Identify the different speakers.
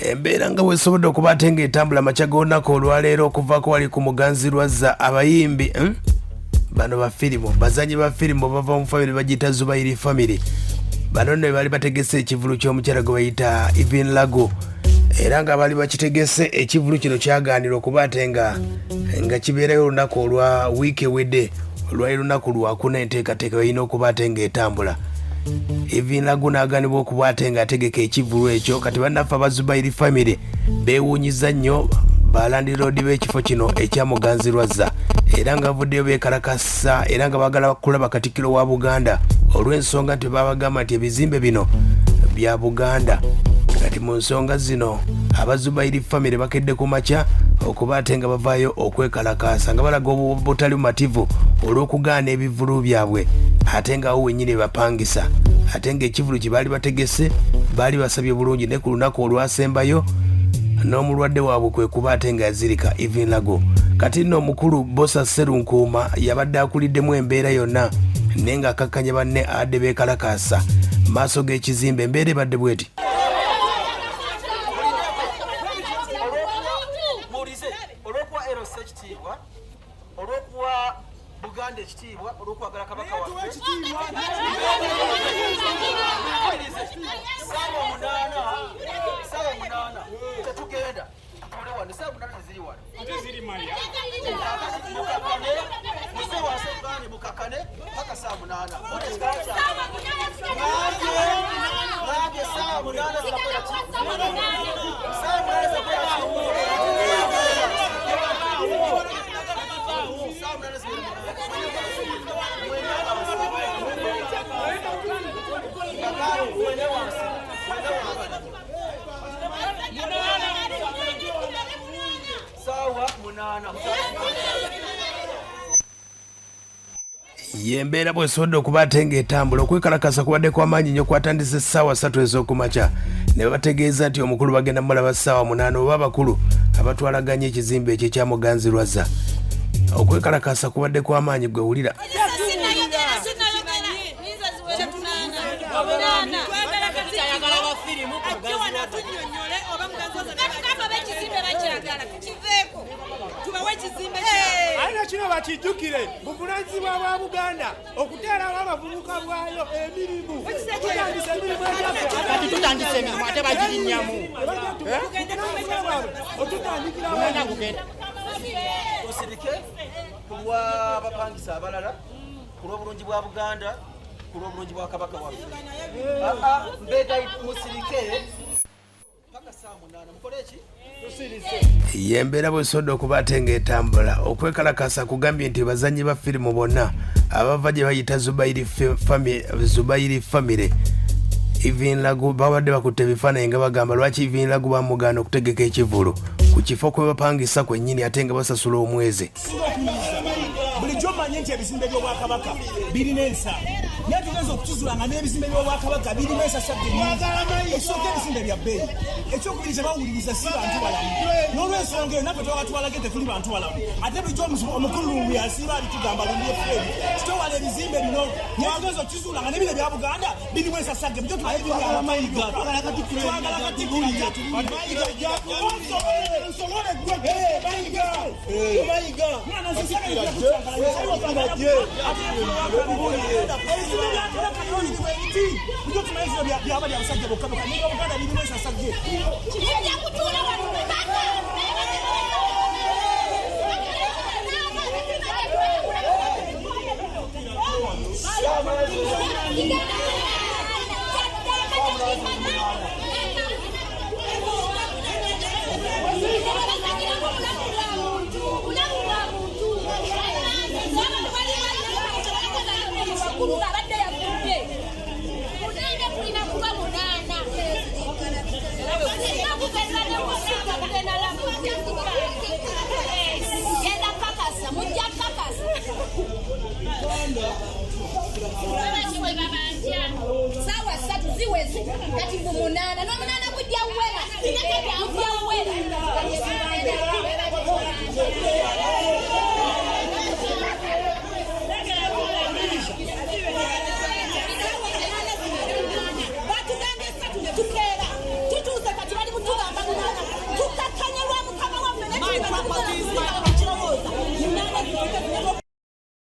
Speaker 1: Embeera nga bwesobodde okuba ate ng'etambula amakya g'olunaku olwaleero okuvaako wali ku Muganzi Lwazza, abayimbi, Bano ba firimu, bazanyi ba firimu bava mu famire bagiyita Zubairi family. Bano nno baali bategese ekivulu ky'omukyala gwe bayita Evelyn Lago, era nga baali bakitegese. Ekivulu kino kyagaanirwa okuba ate nga kibeerayo olunaku olwa wiiki ewedde, olwali lunaku lwakuna. Enteekateeka balina okuba ate ng'etambula, Evelyn Lago n'agaanibwa okuba ate ng'ategeka ekivulu ekyo. Kati bannaffe aba Zubairi family beewuunyiza nnyo balandiroodi b'ekifo kino ekya Muganzi Lwazza, era nga bavuddeyo beekalakasa, era nga baagala kulaba Katikkiro wa Buganda olw'ensonga nti babagamba nti ebizimbe bino bya Buganda. Kati mu nsonga zino, aba Zubairi family bakedde ku makya okuba ate nga bavaayo okwekalakaasa nga balaga obutali bumativu olw'okugaana ebivulu byabwe, ate ng'awo wennyini bapangisa, ate ng'ekivulu kye baali bategese baali basabye bulungi. Ne ku lunaku olwasembayo n'omulwadde waabwe kwe kuba ate nga yazirika, Evelyn Lago. Kati nno omukulu Bosa Serunkuuma yabadde akuliddemu embeera yonna, naye ng'akakkanya banne abadde beekalakaasa maaso g'ekizimbe. Embeera ebadde bweti.
Speaker 2: Olw'okuwa LC ekitiibwa, olw'okuwa Buganda ekitiibwa, olw'okwagala Kabaka waffe, saawa 8, saawa 8 tetugenda. Tutuule wano, saawa 8 teziri wano. Mukakane, muze wansi ebbani, mukakane paka saawa 8. Ngambye saawa 8 zinakwera ki? Saawa 8 zinakwera ki? Saawa 8 zibeere. Mwene wansi, mwene wansi. Saawa 8.
Speaker 1: Yembeera bwesobodde okuba ate ng'etambula. Okwekalakasa kubadde kwamaanyi nnyo, kwatandise essaawa 3 ez'okumakya ne babategeeza nti omukulu bagenda mulaba ssaawa 8, oba abakulu abatwalaganya ekizimbe ekyo ekya Muganzi Lwazza. Okwekalakasa kubadde kwamaanyi. Gwe wulira.
Speaker 3: Ate kino bakijjukire, buvunanyizibwa bwa Buganda okuteerawo abavubuka bwayo emirimu. Tutandise emirimu egyaffe.
Speaker 4: Kati tutandise emirimu ate bagirinnyamu.
Speaker 3: Otutandikirawo.
Speaker 4: Mugenda kugenda.
Speaker 2: Tusirike ku lw'abapangisa abalala, ku lw'obulungi bwa Buganda, ku lw'obulungi bwa Kabaka waffe. Aa, mbega musirike paka saa 8. Mukole eki?
Speaker 1: Yembeera bwesobodde okuba ate ng'etambula. Okwekalakasa kugambye nti bazanyi ba firimu bonna abava gye bayita Zubairi family, Evelyn Lagu, babadde bakutte ebifaananyi nga bagamba lwaki Evelyn Lagu bamugaana okutegeka ekivulu ku kifo kwe bapangisa kwennyini, ate nga basasula omwezi.
Speaker 3: Bulijjo manye nti ebizimbe by'obwakabaka birina ensa, naye tugenza okukizula nga n'ebizimbe by'obwakabaka birina ensasagge nyingi. Ekisooka, ebizimbe bya bbeeyi. Ekyokubiri, tebawuliriza, si bantu balamu. N'olwensonga eyo naffe twakatwalage, tetuli bantu balamu. Ate bulijjo omukulu Lumbu yasiiba alitugamba, Lumbu Fred, kitowala ebizimbe bino, naye tugenza okukizula nga n'ebino ebya Buganda birimu ensasagge. Bulijjo twagala Mayiga, twagala Katikkiro. Nsobole gwe Mayiga, Mayiga. Byabali abasajja bokka bokka, naye Buganda birimu ensasagge.
Speaker 5: Kijja kutuula wano mubaka. Abadde yafudde munaana, tulina kuba munaana. Genda kakasa, mujja kakasa saawa 3 ziweze. Kati mbu 8, n'omunaana gujja wera, gujja wera. Batugambye 3 ne tukeera, tutuuse. Kati bali mutugamba 8.